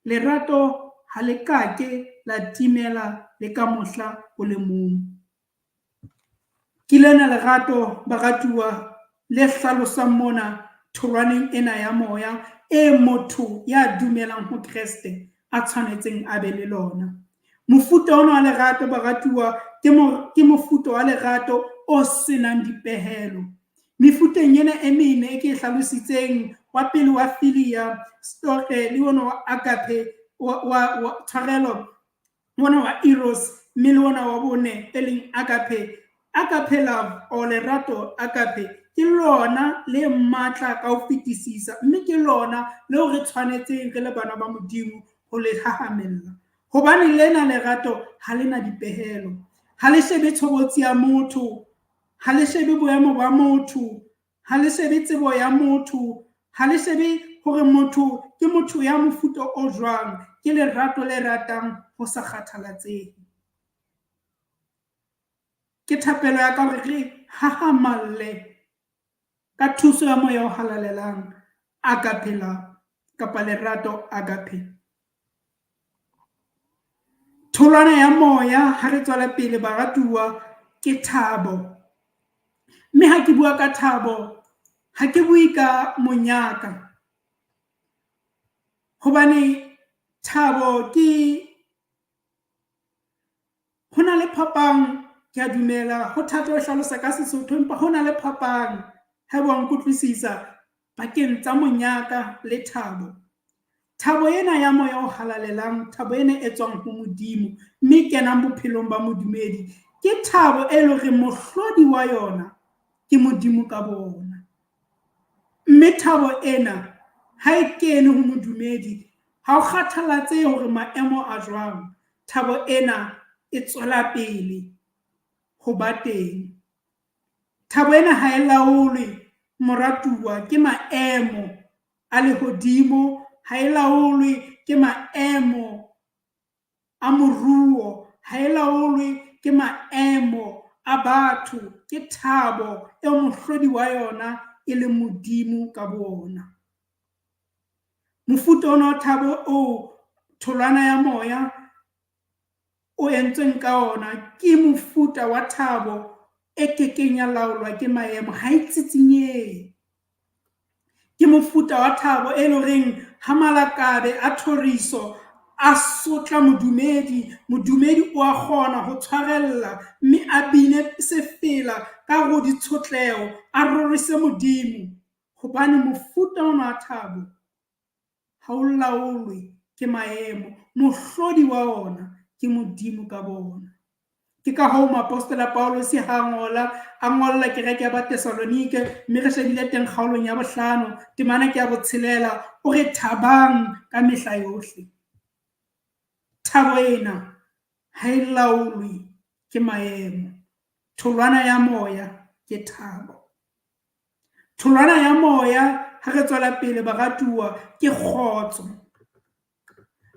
Lerato ha le kake la timela le ka mohla o le mong. Ke lena lerato, baratuwa, le hlaloswang mona tholwaneng ena ya moya e motho ya dumelang ho Kreste a tshwanetseng a be le lona. Mofuta ona wa lerato, baratuwa, ke mofuta wa lerato o senang dipehelo. Mefuteng ena e mene e ke e hlalositseng, wa pele wa philia, storge le ona wa agape, wa tshwarelo, ona wa eros, mme le ona wa bone e leng agape. Agape love or lerato agape ke lona le matla ka ho fetisisa, mme ke lona leo re tshwanetseng re le bana ba Modimo ho le hahamella. Hobane lena lerato ha le na dipehelo, ha le shebe tshobotsi ya motho, ha le shebe boemo ba motho, ha le shebe tsebo ya motho, ha le shebe hore motho ke motho ya mofuta o jwang. Ke lerato le ratang ho sa kgathalatsehe. Ke thapelo ya ka hore re hahamalle ka thuso ya moya o halalelang agape love kapa lerato agape. Tholwana ya moya ha re tswela pele baratuwa ke thabo. Mme ha ke bua ka thabo, ha ke bue ka monyaka. Hobane thabo ke, ho na le phapang, ke a dumela, ho thata ho hlalosa ka Sesotho, empa ho na le phapang, ha eba wa nkutlwisisa, pakeng tsa monyaka le thabo. Thabo ena ya moya o halalelang, thabo ena e tswang ho Modimo, mme e kenang bophelong ba modumedi, ke thabo e leng hore mohlodi wa yona ke Modimo ka bona. Mme thabo ena ha e kene ho modumedi, ha o kgathalatsehe hore maemo a jwang, thabo ena e tswela pele ho ba teng. Thabo ena ha e laolwe, moratuwa, ke maemo a lehodimo, ha e laolwe ke maemo a moruo, ha e laolwe ke maemo a batho, ke thabo e mohlodi wa yona e leng Modimo ka bona. Mofuta ona wa thabo o tholwana ya moya o entsweng ka ona ke mofuta wa thabo e kekeng ya laolwa ke maemo, ha e tsitsinyehe. Ke mofuta wa thabo e leng horeng ha malakabe a thoriso a sotla modumedi, modumedi o a kgona ho tshwarella mme a bine sefela ka ho ditshotleho, a rorise Modimo. Hobane mofuta ona wa thabo ha o laolwe ke maemo, mohlodi wa ona ke Modimo ka bona. Ke ka hoo moapostola Paulus ha ngola, a ngolla kereke ya ba Thessalonike, mme re shebile teng kgaolong ya 5, temana ke ya 6, o re thabang ka mehla yohle. Thabo ena ha e laolwe ke maemo. Tholwana ya moya ke thabo. Tholwana ya moya ha re tswela pele baratuwa ke kgotso.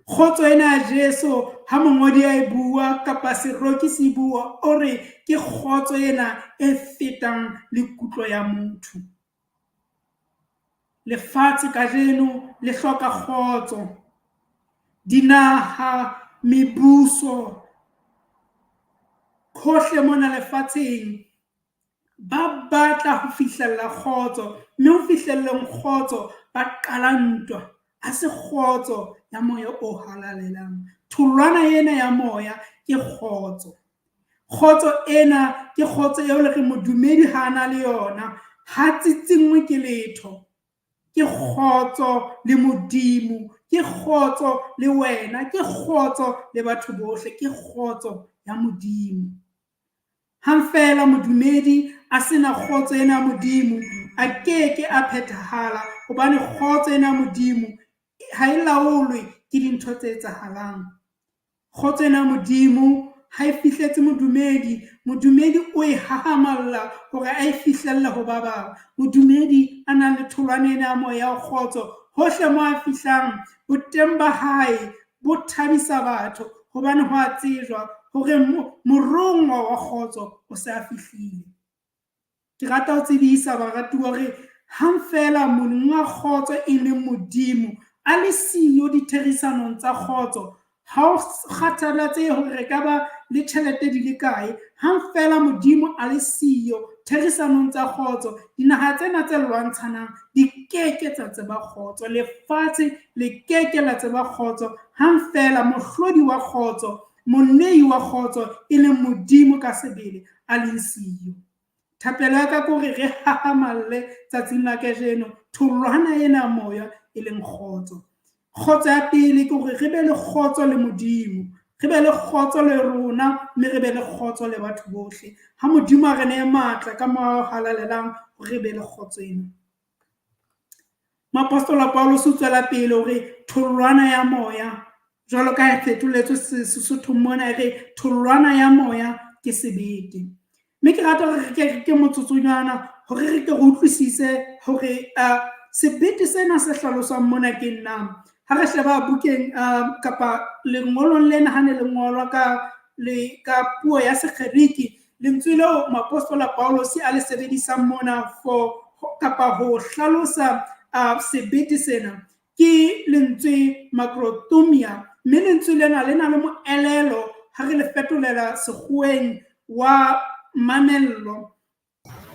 Kgotso ena ya Jesu ha mongodi a e bua kapa seroki se bua, o re ke kgotso ena e fetang le kutlo ya motho. Lefatshe kajeno le hloka kgotso. Dinaha, mebuso, hohle mona lefatsheng ba batla ho fihlella kgotso, mme ho fihlelleng kgotso ba qala ntwa. Ha se kgotso ya moya o halalelang. Tholwana ena ya moya ke kgotso. Kgotso ena ke kgotso eo le re modumedi ha ana le yona, ha tsitsinngwe ke letho. Ke kgotso le Modimo, ke kgotso le wena, ke kgotso le batho bohle, ke kgotso ya Modimo. Hang feela modumedi a sena kgotso ena ya Modimo, A keke a phethahala hobane kgotso ena ya Modimo ha e laolwe ke dintho tse etsahalang. Kgotso ena ya Modimo ha e fihletse modumedi, modumedi o e hahamalla hore a e fihlelle ho ba bang. Modumedi a nang le tholwana ena ya moya wa kgotso, hohle mo a fihlang boteng ba hae bo thabisa batho hobane ho a tsejwa hore morongwa wa kgotso o se a fihlile. Ke rata ho tsebisa baratuwa hore hang feela monga kgotso e leng Modimo a le siyo ditherisanong tsa kgotso, ha o kgathalatsehe hore re ka ba le tjhelete di le kae, hang feela Modimo a le siyo therisanong tsa kgotso, dinaha tsena tse lwantshanang di keke tsa tseba kgotso. Lefatshe le keke la tseba kgotso hang feela mohlodi wa kgotso, monei wa kgotso e leng Modimo ka sebele a leng siyo. Thapelo ya ka ke hore re hahamalle tsatsing la kajeno tholwana ena ya moya e leng kgotso. Kgotso ya pele ke hore re be le kgotso le Modimo, re be le kgotso le rona, mme re be le kgotso le batho bohle. Ha Modimo a re nehe matla ka moya o halalelang hore re be le kgotso ena. Moapostola Paulus o tswela pele hore tholwana ya moya, jwalo ka ha e fetoletswe Sesothong mona, e re tholwana ya moya ke sebete. Mme ke rata hore re ke motsotsonyana hore re ke re utlwisise hore sebete sena se hlaloswang mona ke nna. Ha re sheba bukeng kapa lengolong lena ha ne le ngolwa ka le ka puo ya Segerike, lentswe leo moapostola Paulus a le sebedisang mona for kapa ho hlalosa sebete sena ke lentswe makrothumia, mme lentswe lena le na le moelelo ha re le fetolela sekgoweng wa mamello.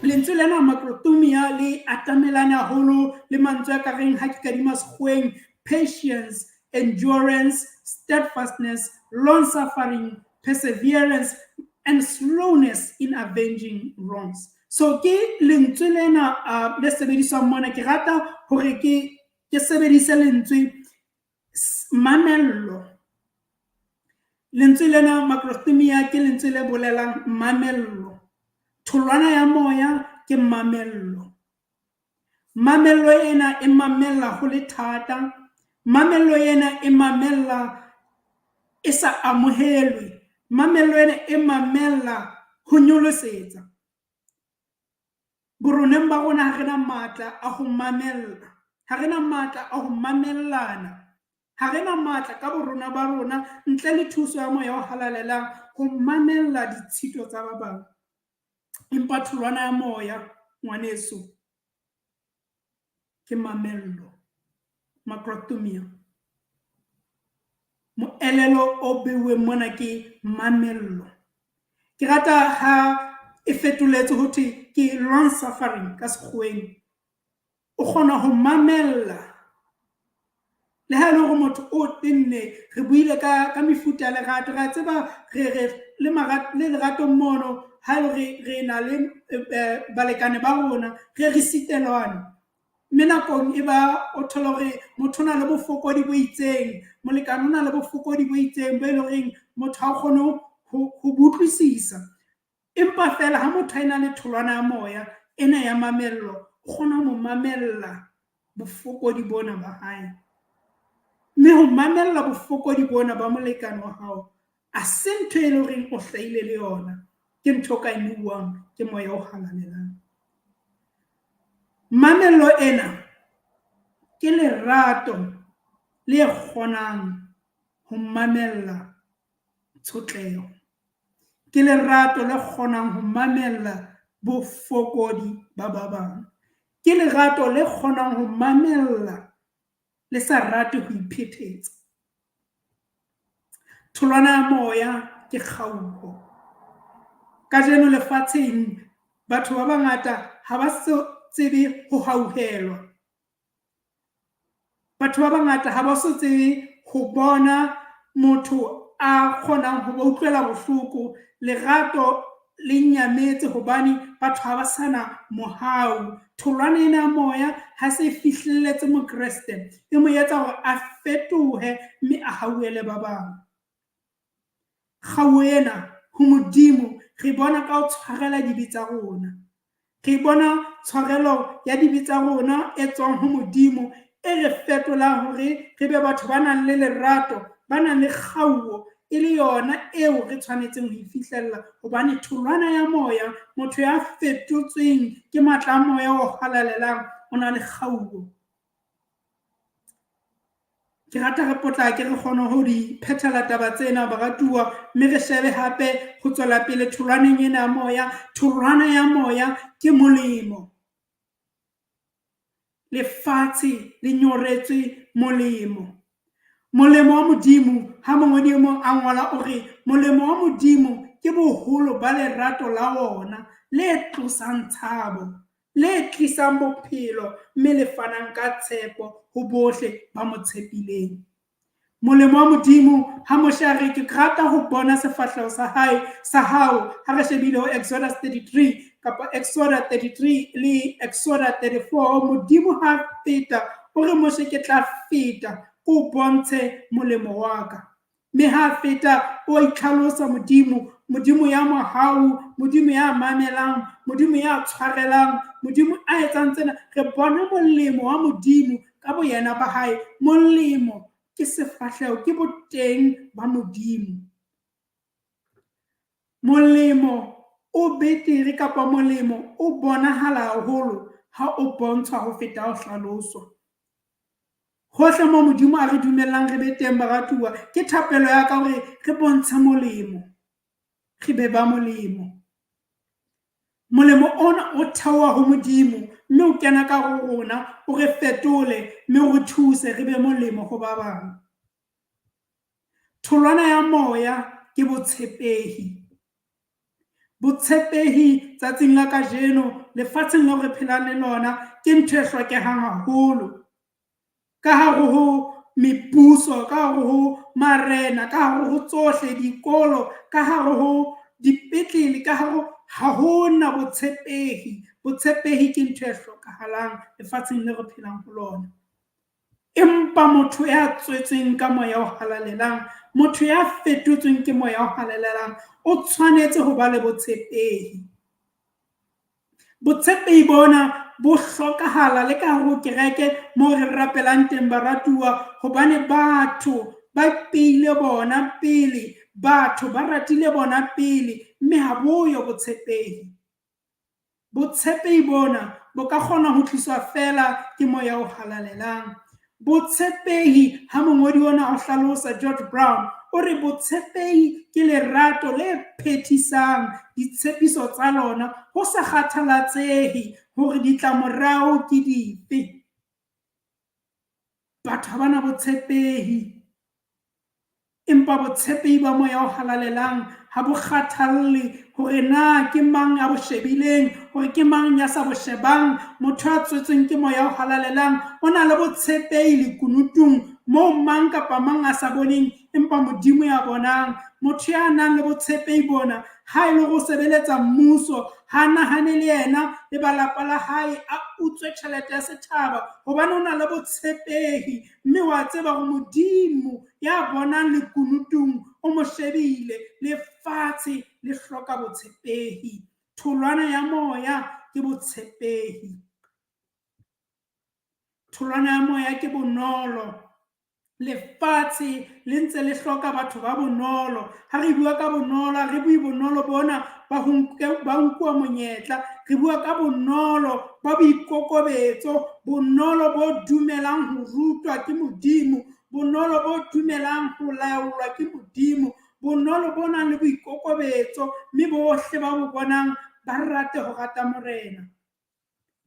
Lentswe lena makrothumia le atamelane haholo le mantswe a ka reng ha ke kadima sekgoweng patience, endurance, steadfastness, long suffering, perseverance and slowness in avenging wrongs. So ke lentswe lena le sebediswang mona, ke rata hore ke sebedise lentswe mamello. Lentswe lena makrothumia ke lentswe le bolelang mamello. Tholwana ya moya ke mamello. Mamello ena e mamella ho le thata. Mamello ena e mamella e sa amohelwe. Mamello ena e mamella ho nyolosetsa. Boroneng ba rona ha re na matla a ho mamella, ha re na matla a ho mamellana, ha re na matla ka borona ba rona ntle le thuso ya moya o halalelang ho mamella ditshito tsa ba bang. Empa tholwana ya moya, ngwaneso, ke mamello, makrothumia. Moelelo o beuweng mona ke mamello. Ke rata ha e fetoletswe ho thwe ke long suffering ka sekgoweng. O kgona ho mamella le ha e le hore motho o tenne. Re buile ka mefuta ya lerato, re a tseba re le leratong mono ha e le hore re na le balekane ba rona, re sitelwane. Mme nakong e ba o thola hore motho o na le bofokodi bo itseng, molekane o na le bofokodi bo itseng bo e leng horeng motho ha kgone ho bo utlwisisa. Empa feela ha motho a ena le tholwana ya moya ena ya mamello, o kgona ho mo mamella bofokodi bona ba hae. Mme ho mamella bofokodi bona ba molekane wa hao a se ntho e leng horeng o hlahile le yona, ke ntho o ka e neuwang ke moya o halalelang. Mamello ena ke lerato le kgonang ho mamella tshotleho. Ke lerato le kgonang ho mamella bofokodi ba ba bang. Ke lerato le kgonang ho mamella le sa rate ho iphethetsa. Tholwana ya moya ke kgauho. Kajeno lefatsheng batho ba bangata ha ba so tsebe ho hauhelwa. Batho ba bangata ha ba so tsebe ho bona motho a kgonang ho ba utlwela bohloko. Lerato le nyametse hobane batho ha ba sana mohau. Tholwana ena ya moya ha se fihlelletse mokreste, e mo etsa hore a fetohe mme a hauhele ba bang. Kgauho ena ho Modimo re bona ka ho tshwarela dibe tsa rona. Re bona tshwarelo ya dibe tsa rona e tswang ho Modimo, e re fetolang hore re be batho ba nang le lerato, ba nang le kgauo, e le yona eo re tshwanetseng ho e fihlella. Hobane tholwana ya moya, motho ya fetotsweng ke matla a moya o halalelang, o na le kgauo. Ke rata re potlake re kgone ho di phethela taba tsena baratuwa, mme re shebe hape ho tswela pele tholwaneng ena ya moya. Tholwana ya moya ke molemo. Lefatshe le nyoretswe molemo. Molemo wa Modimo, ha mongodi e mong a ngola o re, molemo wa Modimo ke boholo ba lerato la wona le tlosang tshabo, le tlisang bophelo, mme le fanang ka tshepo ho bohle ba mo tshepileng. Molemo wa Modimo, ha Moshe a re ke rata ho bona sefahleho sa hae sa hao, ha re shebile ho Exodus 33 kapa Exodus 33 le Exodus 34, Modimo ha feta o re Moshe ke tla feta o bontshe molemo wa ka. Mme ha feta o itlhalosa Modimo, Modimo ya mohau, Modimo ya mamelang, Modimo ya tshwarelang, Modimo a etsang tsena. Re bona molemo wa Modimo ka boyena ba hae. Molemo ke sefahleho, ke boteng ba Modimo. Molemo o betere kapa molemo o bonahala haholo ha o bontshwa ho feta ho hlaloswa. Hohle moo Modimo a re dumellang re be teng baratuwa, ke thapelo ya ka hore re bontshe molemo, re be ba molemo. Molemo ona o theoha ho Modimo, mme o kena ka ho rona, o re fetole, mme o re thuse re be molemo ho ba bang. Tholwana ya moya ke botshepehi. Botshepehi tsatsing la kajeno lefatsheng leo re phelang le lona ke ntho e hlokehang haholo. Ka hare ho mepuso, ka hare ho marena, ka hare ho tsohle dikolo, ka hare ho dipetlele, ka hare ha hona botshepehi. Botshepehi ke ntho e hlokahalang lefatsheng le re phelang ho lona. Empa motho ya tswetsweng ka moya o halalelang, motho ya fetotsweng ke moya o halalelang, o tshwanetse ho ba le botshepehi. Botshepehi bona bo hlokahala le ka hare ho kereke moo re rapelang teng baratuwa, hobane batho ba peile bona pele, batho ba ratile bona pele, mme ha boyo botshepehi. Botshepehi bona bo ka kgona ho tliswa feela ke moya o halalelang. Botshepehi, ha mongodi ona o hlalosa George Brown, o re botshepehi ke lerato le phethisang ditshepiso tsa lona ho sa kgathalatsehe hore ditlamorao ke dife. Batho ha bana botshepehi, empa botshepehi ba moya o halalelang ha bo kgathalle hore na ke mang ya bo shebileng, hore ke mang ya sa bo shebang. Motho ya tswetsweng ke moya o halalelang o na le botshepehi lekunutung moo mang kapa mang a sa boneng, empa Modimo ya bonang. Motho ya nang le botshepehi bona, ha e le ho sebeletsa mmuso, ha nahane le yena le ba lapa la hae a utswe tjhelete ya setjhaba, hobane o na le botshepehi, mme wa tseba hore Modimo ya bonang lekunutung o mo shebile. Lefatshe le hloka botshepehi. Tholwana ya moya ke botshepehi. Tholwana ya moya ke bonolo. Lefatshe le ntse le hloka batho ba bonolo. Ha re bua ka bonolo, ha re bue bonolo bona ba ho ba nkuwa monyetla. Re bua ka bonolo ba boikokobetso, bonolo bo dumelang ho rutwa ke Modimo, bonolo bo dumelang ho laolwa ke Modimo, bonolo bo nang le boikokobetso, mme bohle ba bo bonang ba rate ho rata Morena.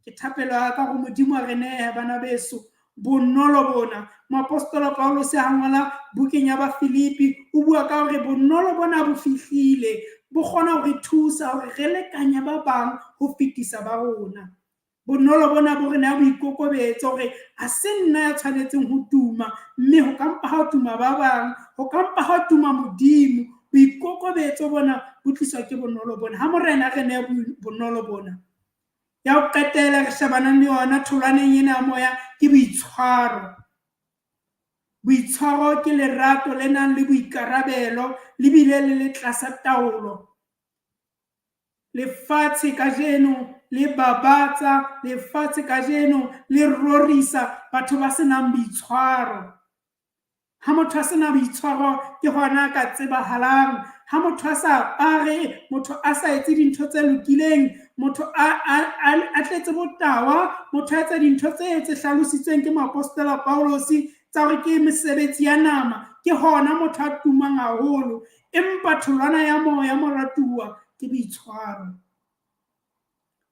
Ke thapelo ya ka hore Modimo a re nehe bana beso bonolo bona. Moapostola Paulus ha ngola bukeng ya Bafilipi o bua ka hore bonolo bona bo fihlile, bo kgona ho re thusa hore re lekanye ba bang ho fetisa ba rona. Bonolo bona bo re neha boikokobetso hore ha se nna ya tshwanetseng ho tuma, mme ho ka mpa ha tuma ba bang, ho ka mpa ha tuma Modimo. Boikokobetso bona bo tliswa ke bonolo bona. Ha Morena a re nehe bonolo bona. Ya ho qetela re shebanang le yona tholwaneng ena ya moya ke boitshwaro. Boitshwaro ke lerato le nang le boikarabelo le bile le le tlasa taolo. Lefatshe kajeno le babatsa, lefatshe kajeno le rorisa batho ba senang boitshwaro. Ha motho a sena boitshwaro ke hona a ka tsebahalang. Ha motho a sa apare, motho a sa etse dintho tse lokileng, motho a tletse botawa, motho a etsa dintho tse hlalositsweng ke moapostola Paulus tsa hore ke mesebetsi ya nama, ke hona motho a tumang haholo. Empa tholwana ya moya, moratuwa, ke boitshwaro.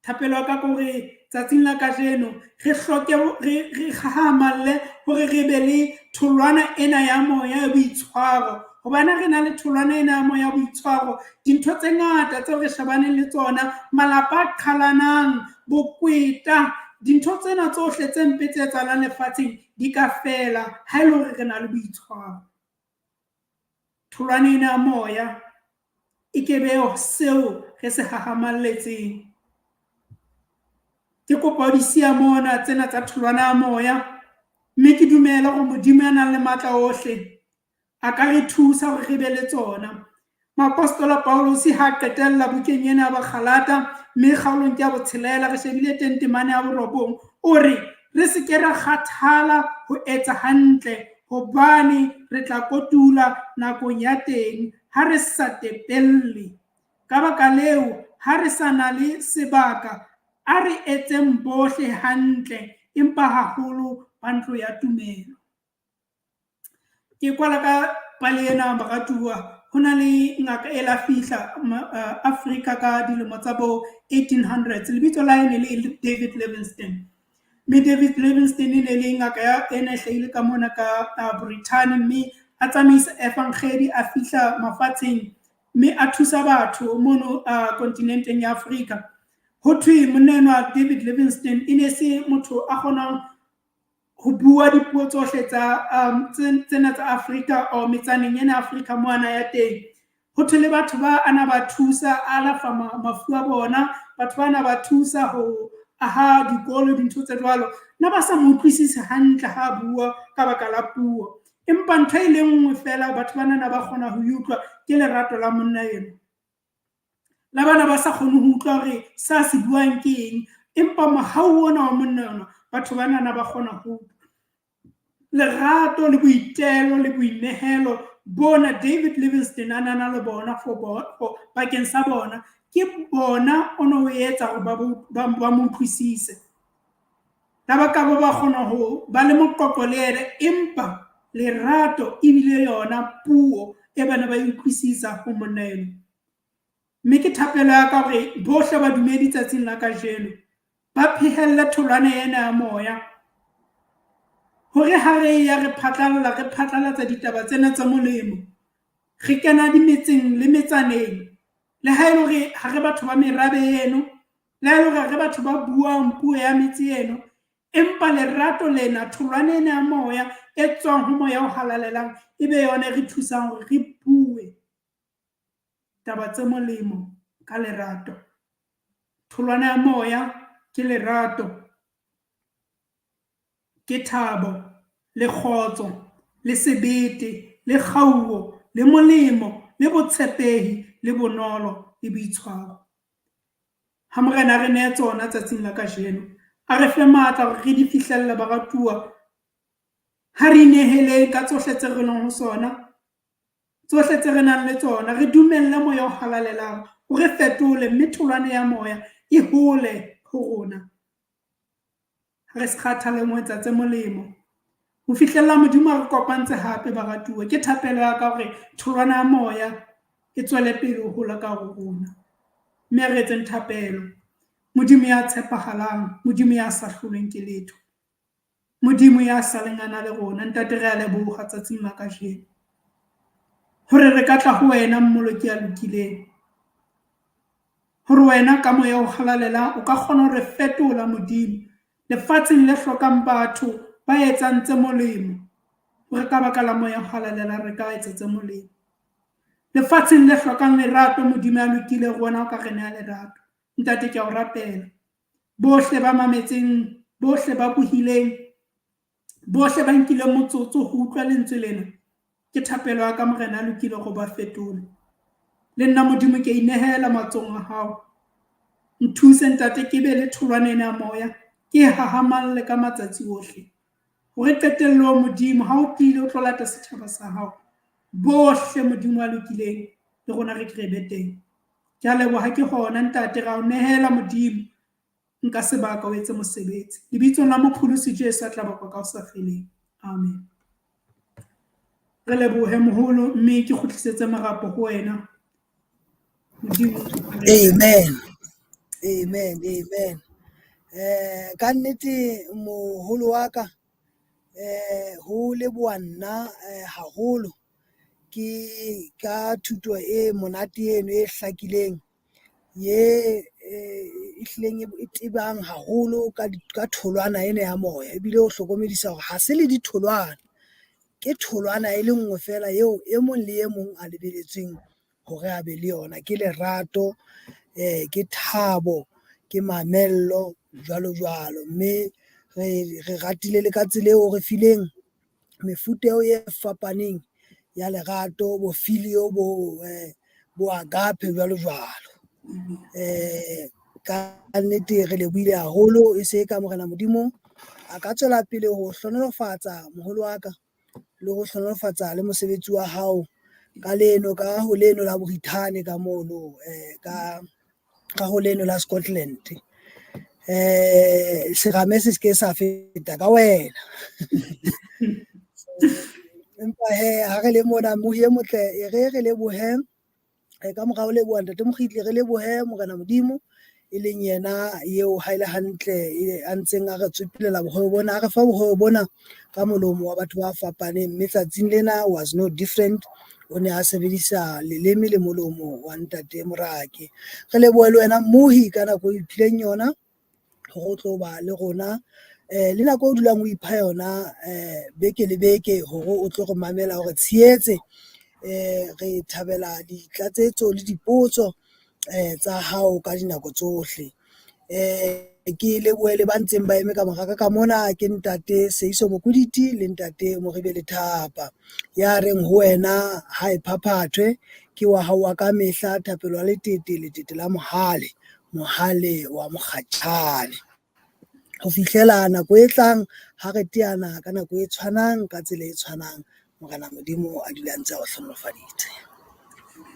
Thapelo ya ka ke hore tsatsing la kajeno re hloke, re hahamalle hore re be le tholwana ena ya moya ya boitshwaro. Hobane re na le tholwana ena ya moya ya boitshwaro, dintho tse ngata tseo re shebaneng le tsona, malapa a qhalanang, bokweta, dintho tsena tsohle tse mpe tse etsahalang lefatsheng di ka fela ha e le hore re na le boitshwaro. Tholwana ena ya moya e ke be seo re se hahamalletseng. Ke kopa ho di siya mona tsena tsa tholwana ya moya, mme ke dumela hore Modimo ya nang le matla ohle a ka re thusa hore re be le tsona. Moapostola Paulus ha qetella bukeng ena ya Bagalata, mme kgaolong ke ya botshelela, re shebile teng temana ya borobong, o re re se ke ra kgathala ho etsa hantle, hobane re tla kotula nakong ya teng ha re sa tepelle. Ka baka leo, ha re sa na le sebaka, a re etseng bohle hantle, empa haholo ba ntlo ya tumelo. Ke kwala ka pale ena, baratuwa. Ho na le ngaka e la fihla Afrika ka dilemo tsa bo 1800s. Lebitso la hae ne le David Livingstone. Mme David Livingstone e ne le ngaka ya e ne hlahile ka mona ka Britain, mme a tsamaisa evangeli, a fihla mafatsheng, mme a thusa batho mono kontinenteng ya Afrika. Ho thwe monna enwa David Livingstone e ne se motho a kgonang ho bua dipuo tsohle tsa tsena tsa Afrika or metsaneng ena Afrika mo ana ya teng. Ho thwe le batho ba ana ba thusa, a alafa mafu a bona, batho ba ana ba thusa ho aha dikolo, dintho tse jwalo. Na ba sa mo utlwisise hantle ha bua ka baka la puo. Empa ntho e le nngwe feela batho ba nana ba kgona ho utlwa ke lerato la monna eno. La bana ba sa kgone ho utlwa hore sa se buang ke eng, empa mohau ona wa monna enwa batho ba nana ba kgona ho utlwa. Lerato le boitelo le boinehelo bona David Livingstone a nana le bona for bakeng sa bona, ke bona o no o etsa hore ba mo utlwisise. La ba ka ba kgona ho ba le moqoqo le yena, empa lerato ebile yona puo e bana ba utlwisisa ho monna eno. Mme ke thapelo ya ka hore bohle badumedi tsatsing la kajeno ba phehelle tholwana ena ya moya, hore ha re ya re phatlalla, re phatlalatsa ditaba tsena tse molemo, re kena dimetseng le metsaneng, le ha e le hore ha re batho ba merabe eno, le ha e le hore ha re batho ba buang puo ya metse eno, empa lerato lena, tholwana ena ya moya e tswang ho moya o halalelang, e be yona e re thusang hore re bue taba tse molemo ka lerato. Tholwana ya moya ke lerato, ke thabo, le kgotso, le sebete, le kgauo, le molemo, le botshepehi, le bonolo, le boitshwaro. Ha Morena re nehe tsona tsatsing la kajeno, a re fe matla hore re di fihlelle baratuwa. Ha re ineheleng ka tsohle tse re leng ho sona, tsohle tse re nang le tsona, re dumelle moya o halalelang o re fetole, mme tholwana ya moya e hole ho rona. Re se kgathaleng ho etsa tse molemo ho fihlella Modimo a re kopantse hape baratuwa. Ke thapelo ya ka hore tholwana ya moya e tswele pele ho hola ka ho rona. Mme re etseng thapelo. Modimo ya tshepahalang, Modimo ya sa hlolweng ke letho, Modimo ya sa leng a na le rona. Ntate, re a leboha tsatsing la kajeno hore re ka tla ho wena Mmoloki ya lokileng, hore wena ka moya o halalelang o ka kgona ho re fetola Modimo lefatsheng le hlokang batho ba etsang tse molemo, hore ka baka la moya o halalelang re ka etsa tse molemo. Lefatsheng le hlokang lerato, Modimo ya lokileng, rona o ka re neha lerato. Ntate, ke a o rapela, bohle ba mametseng, bohle ba bohileng, bohle ba nkileng motsotso ho utlwa lentswe lena, ke thapelo ya ka Morena a lokile go ba fetole. Le nna Modimo ke inehela matsohong a hao. Nthuse Ntate ke be le tholwana ena ya moya, ke hahamalle ka matsatsi ohle. Hore qetellong Modimo ha o tlile o tlo lata setjhaba sa hao, bohle Modimo a lokileng le rona re ke re be teng. Ke a leboha ke hona Ntate, ra o nehela Modimo. Nka sebaka o etse mosebetsi. Lebitsong la Mopholosi Jesu a tla bakwa ka ho sa feleng. Amen. Re lebohe moholo, mme ke kgutlisetse marapo ho wena. Modimo. Amen. Amen, amen. Ka nnete moholo wa ka, ho leboha nna haholo ke ka thuto e monate eno e hlakileng ye e hlileng e tebang haholo ka tholwana ena ya moya, ebile o hlokomedisa hore ha se le ditholwana, ke tholwana e le nngwe feela eo e mong le e mong a lebeletsweng hore a be le yona. Ke lerato, ke thabo, ke mamello, jwalo jwalo. Mme re ratile le ka tsela eo re fileng mefuta eo e fapaneng ya lerato, bo filio, bo agape, jwalo jwalo. Ka nnete re lebohile haholo, e se ka Morena Modimo a ka tswela pele ho hlohonolofatsa moholo wa ka, le ho hlohonolofatsa le mosebetsi wa hao ka leno, ka ho leno la Borithane ka mono, ka ho leno la Scotland. Serame se seke sa feta ka wena. Empa hee ha re le mona mohi e motle, e re re lebohe, ka mora ho leboha Ntate Mokgitli, re lebohe Morena Modimo e leng yena eo ha ele hantle a ntseng a re tsopelela bohobe bona, a re fa bohobe bona ka molomo wa batho ba fapaneng, mme tsatsing lena was no different. O ne a sebedisa leleme le molomo wa Ntate Morake. Re lebohe le wena mmohi ka nako e iphileng yona hore o tlo ba le rona, le nako o dulang o ipha yona beke le beke hore o tlo re mamela hore tshehetse. Re thabela ditlatsetso le dipotso tsa hao ka dinako tsohle. Ke lebohe le ba ntseng ba eme ka moraka ka mona, ke Ntate Seiso Mokuditi le Ntate Moribe Lethapa. Ya reng ho wena ha e phaphathwe, ke wa hao wa ka mehla, thapelo ya letete, letete la mohale, mohale wa mokgatjhane. Ho fihlela nako e tlang ha re teana ka nako e tshwanang, ka tsela e tshwanang, Morena Modimo a dule a ntse a o hlohonolofaditse.